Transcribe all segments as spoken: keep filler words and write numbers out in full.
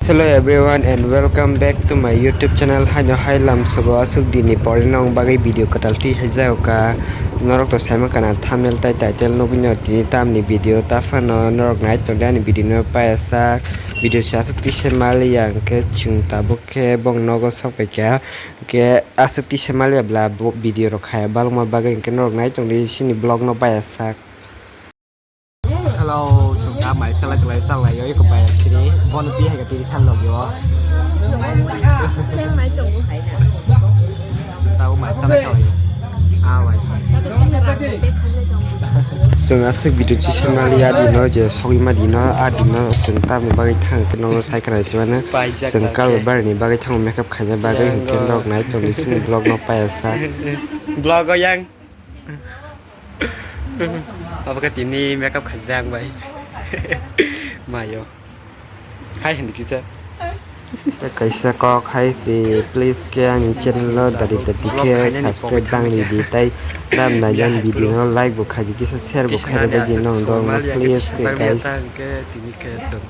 Hello everyone and welcome back to my YouTube channel. Haino hai lamsogo aswk dini pore nong bagwi video kwtal twi hai jago ka. Norok to saima kana thumbnail tai title nugwi no tini tamni video ta phano norok nai tongdi ani video no paya sak. Video se aswk twi se mali ya hwnkhe chwng tabuk khe bong nogo sok pai kha. Hwnkhe aswk twi se mali ya bla bo video rok khaya balma bagwi hwnkhe norok nai tongdi sini vlog no paya sak. Hello, sungka mai sala kelai sala yo iko bai sini. Bono ti hai kati than log yo. Tau mai sala kelai. Ah, wai. Sung aswk video chi sima li adi no je sogwi ma di no adi no sung tamni bagwi thang ke no sai kana sima no. Sung kal bari ni bagwi thang makeup khaina bagwi hwnkhe nok nai tong di sini vlog no paya sa. Vlog o yang. Abo khe tini makeup khaijak ang bai. Mayo. Hai hindi kisa. Tei kaisa kok hai se, please khe ani channel o dadi dadi khe subscribe bang ri di, tei dam nai ani video no like bo khai di, kisa share bo khai ri di, nong dong no, please khe guys. Tini khe chwng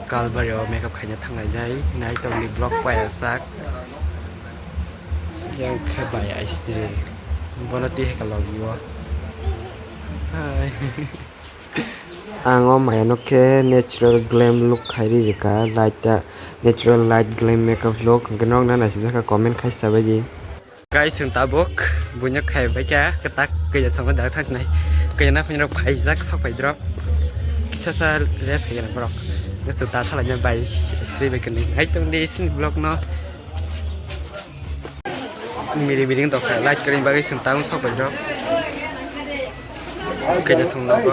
Kalbari o makeup khaina thanglai nai, nai tong ni vlog paya sak. Yang khe bai ai stre. Bono twi hai ka logi o. Hai. Ang o maya no khe natural glam look khai ri rika, light ta, natural light glam makeup look, hwnkhe nok na naisijak kha comment khai sa bai di. Guys, chwng tabuk buino khai bai kha, kwtak kaya sama dak thang sinai. Kaya na phai rok phaijak sok pai drop. Kisa sa rest khai na borok. Nang chwng ta thalai na bai sri bai kani. Hai tong di sini vlog no. Miri miri wng tongkha, light kwrwini bagwi chwng tabuk sok bai rok. Kanya chwng nogo.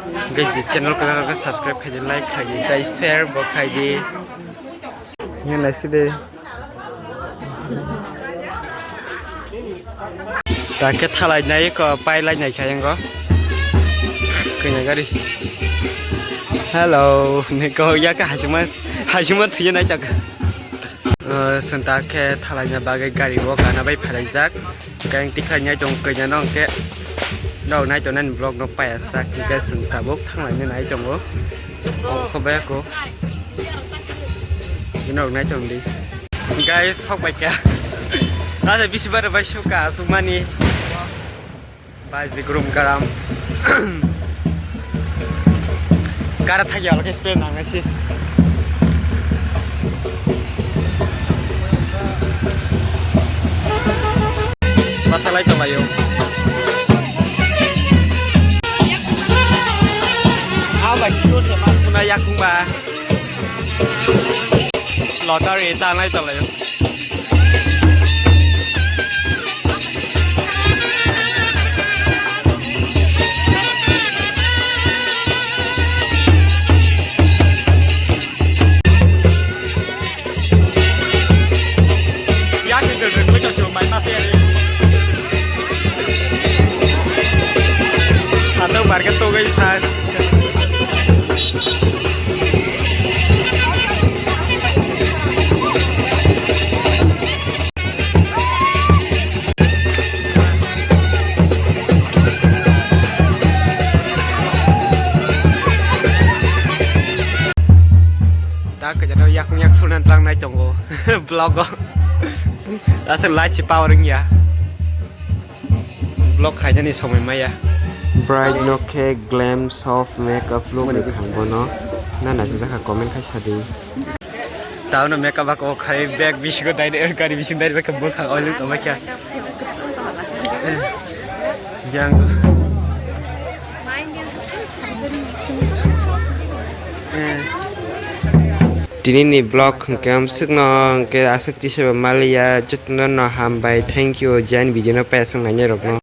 Hwnkhe je channel kwlwng khe subscribe khai di, like khai di, tei share bo khai di. Nini naisi de. Ta khe thalai nai ko pai lai nai kha yango. Kanya gari. Hello, ni ko ya ka hajima, hajima thuye nai ta. Santa khe thalaina bagwi gari o gana bai phalaijak. Khe ang tikhlai nai tongo kanya no hwnkhe. Rok nai tongnani vlog no paya sak hwnkhe chwng tabuk thanglaina nai tongo. Ongkho bai ako. Bini rok nai tongdi. Guys, sok bai kha. Nasa bisi bar bai suka asukmani. Bai bigrum garam. Kara thagi alke spray nang nasi. Masalai tong ayo. Ah, bai sure se mas kuna yakung ba. Lottery ta nai tong ayo. Atau barga togai sa. Ta kajano yakung yak sunan tlang nai tongo vlog o. Asal light si power wngya. Vlog khainani somoi maya. Bright no khe glam soft makeup look ni khango no. Na na jaka comment khai sadi. Tauno makeup ako khai bag bisingo dai gari bising dai bag bwkhang oil tongma kya. Yang. Tini ni vlog hwnkhe amswkno hwnkhe aswk tisaba maliya jotono no hambai thank you jain video no payasang nainai rokno.